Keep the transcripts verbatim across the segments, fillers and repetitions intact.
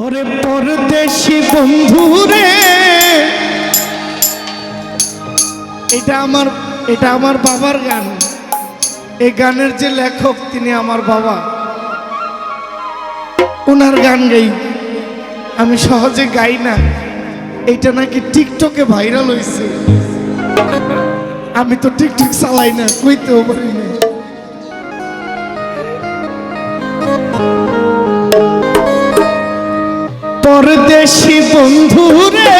ওরে পরদেশি বন্ধু রে, এটা আমার, এটা আমার বাবার গান। এই গানের যে লেখক, তিনি আমার বাবা। ওনার গান গাই, আমি সহজে গাই না। এটা নাকি টিকটকে ভাইরাল হইছে। আমি তো টিকটক চালাই না, কইতেও পারি না। পরদেশি বন্ধু রে,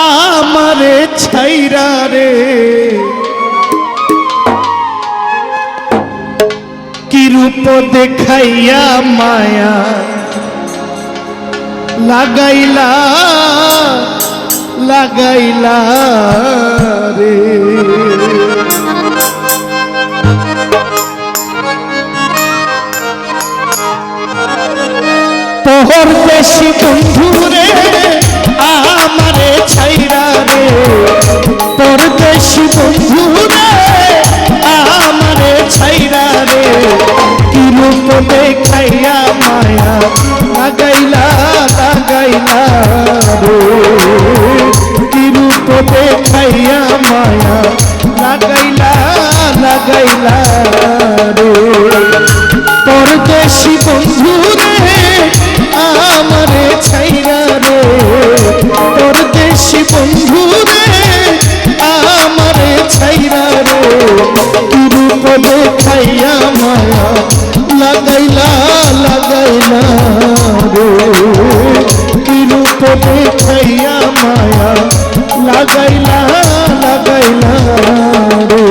আমারে ছাইরা রে, কি রূপ দেখাইয়া মায়া লাগাইলা, লাগাইলা রে। পরদেশি বন্ধু রে, আমারে ছাইরা রে, পরদেশি বন্ধু রে, আমারে ছাইরা রে, কি রূপ দেখাইয়া মায়া লাগাইলা, লাগাইলা রে, কি রূপ দেখাইয়া মায়া লাগাইলা, লাগাইলা রে। পরদেশি বন্ধু রে, আমারে ছাইরা রে, পরদেশি বন্ধু রে, আমারে ছাইরা রে, কি রূপ দেখাইয়া মায়া লাগাইলা, লাগাইলা রে, কি রূপ দেখাইয়া মায়া লাগাইলা, লাগাইলা রে।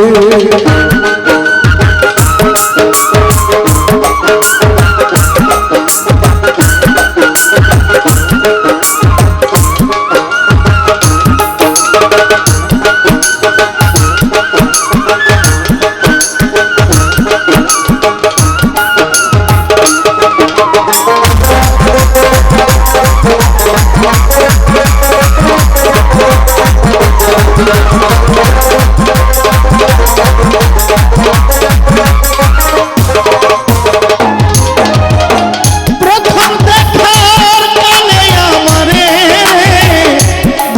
প্রথম দেখার কালে আমারে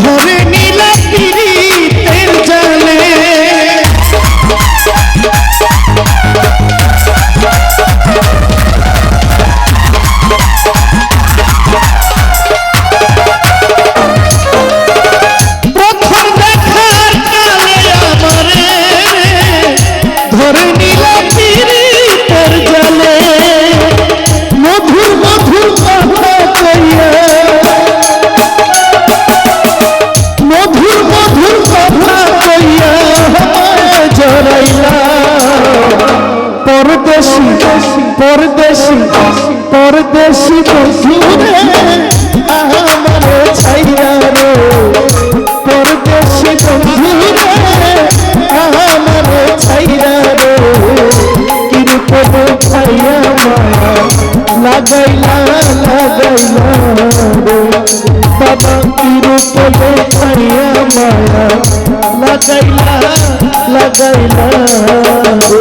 ধরে নিলা পিরিতের জালে। প্রথম দেখার কালে আমারে ধরে নিলা পিরিতের জালে। মধুর মধুর কথা কইয়া, মধুর মধুর কথা কইয়া আমারে জড়াইলা। পরদেশি, পরদেশি, পরদেশি বন্ধু রে, আমারে ছাইরা রে, পরদেশি বন্ধু রে, আমারে ছাইরা রে, কি রূপ দেখাইয়া মায়া লাগাইলা, লাগাইলা রে। বাবা, কি রূপ দেখাইয়া মায়া লাগাইলা, লাগাইলা রে।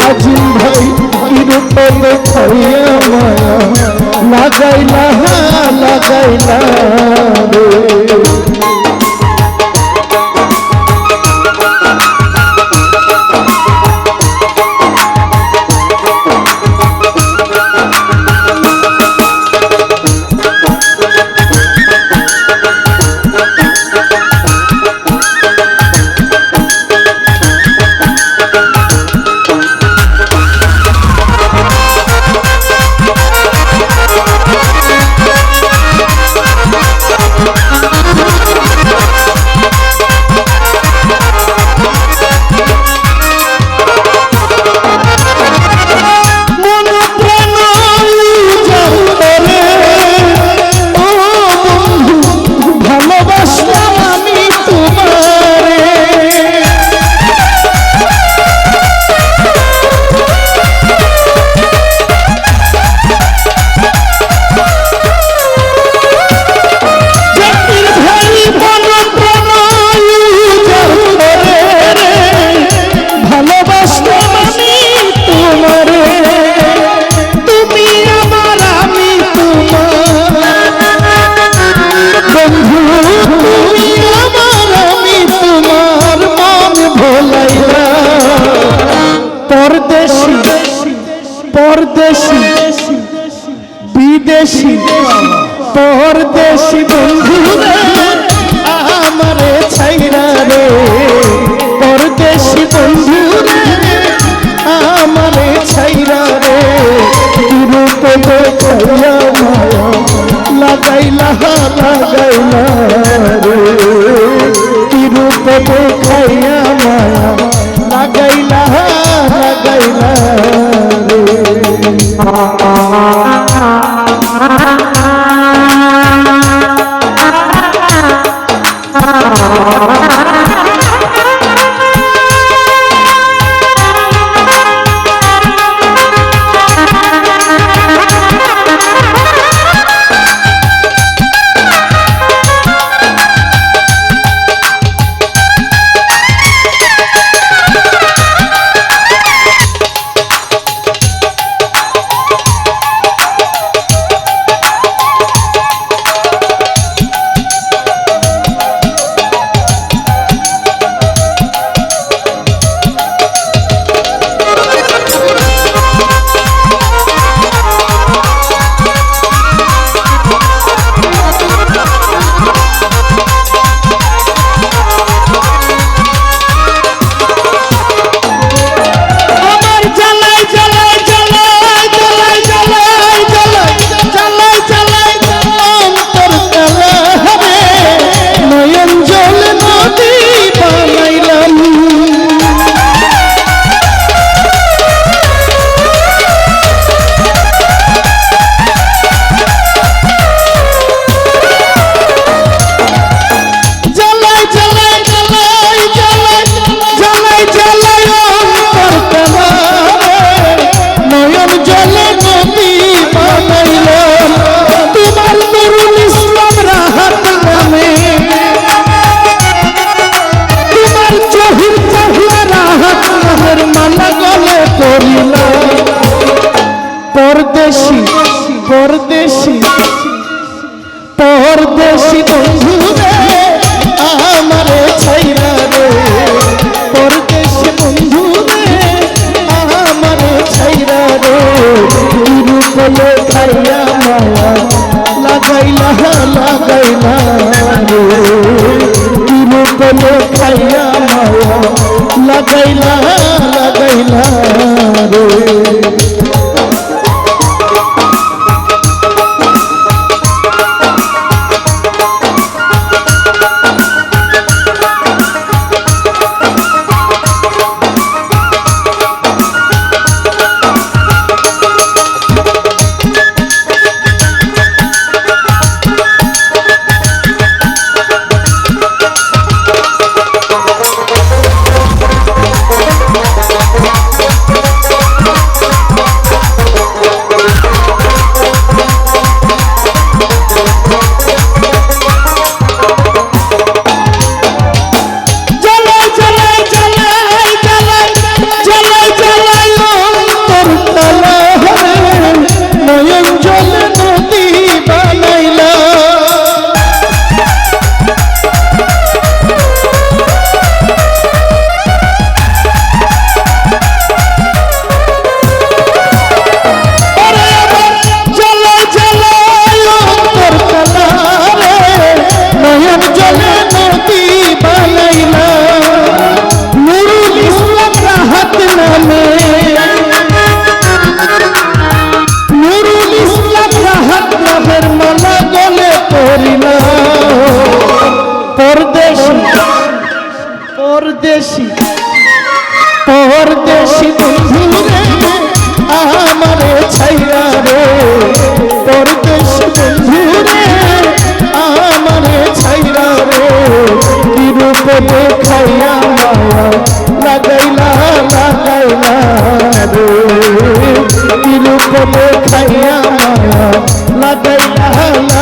আজিম ভাই, কি রূপ দেখাইয়া মায়া লাগাইলা, লাগাইলা রে। ভালোবাসলাম আমি তোমারে। জাতির ভাই বন প্রণয় উজাড় করে রে, ভালোবাসলাম আমি তোমারে। তুমি আমার, আমি তোমার। বন্ধু, তুমি আমার, আমি তোমার, মন ভোলাইলা। পরদেশি, পরদেশি, বিদেশি, পরদেশি বন্ধু রে, আমারে ছাইরা রে, পরদেশি বন্ধু রে, আমারে ছাইরা রে, কি রূপ দেখাইয়া মায়া লাগাইলা, লাগাইলা রে, কি রূপ দেখাইয়া মায়া লাগাইলা, লাগাইলা রে। আমার জ্বালায়, জ্বালায়, জ্বালায়, জ্বালায়, জ্বালায়, জ্বালায়, জ্বালায়, জ্বালায়, জ্বালায়, অন্তর কালা রে, নয়ন জল নদী বানাইলাম। জ্বালায়, জ্বালায়, জ্বালায়, জ্বালায়, জ্বালায়, জ্বালায় অন্তর কালা রে, নয়ন জলে নদী বানাইলাম। তোমার নুরুল ইসলাম রাহাত নামে, তোমার জহির চাহিয়া রাহাত নামের মালা গলে পরিলাম। পরদেশি, পরদেশি, পরদেশি বন্ধু রে, আমারে ছাইরা রে, পরদেশি বন্ধু রে, আমারে ছাইরা রে, কি রূপ দেখাইয়া মায়া লাগাইলা, লাগাইলা রে, কি রূপ দেখাইয়া মায়া লাগাইলা, লাগাইলা রে। পরদেশি বন্ধু রে, আমারে ছাইড়া রে, পরদেশি বন্ধু রে, আমারে ছাইড়া রে, কি রূপ দেখাইয়া মায়া লাগাইলা, লাগাইলা রে, কি রূপ দেখাইয়া মায়া লাগাইলা,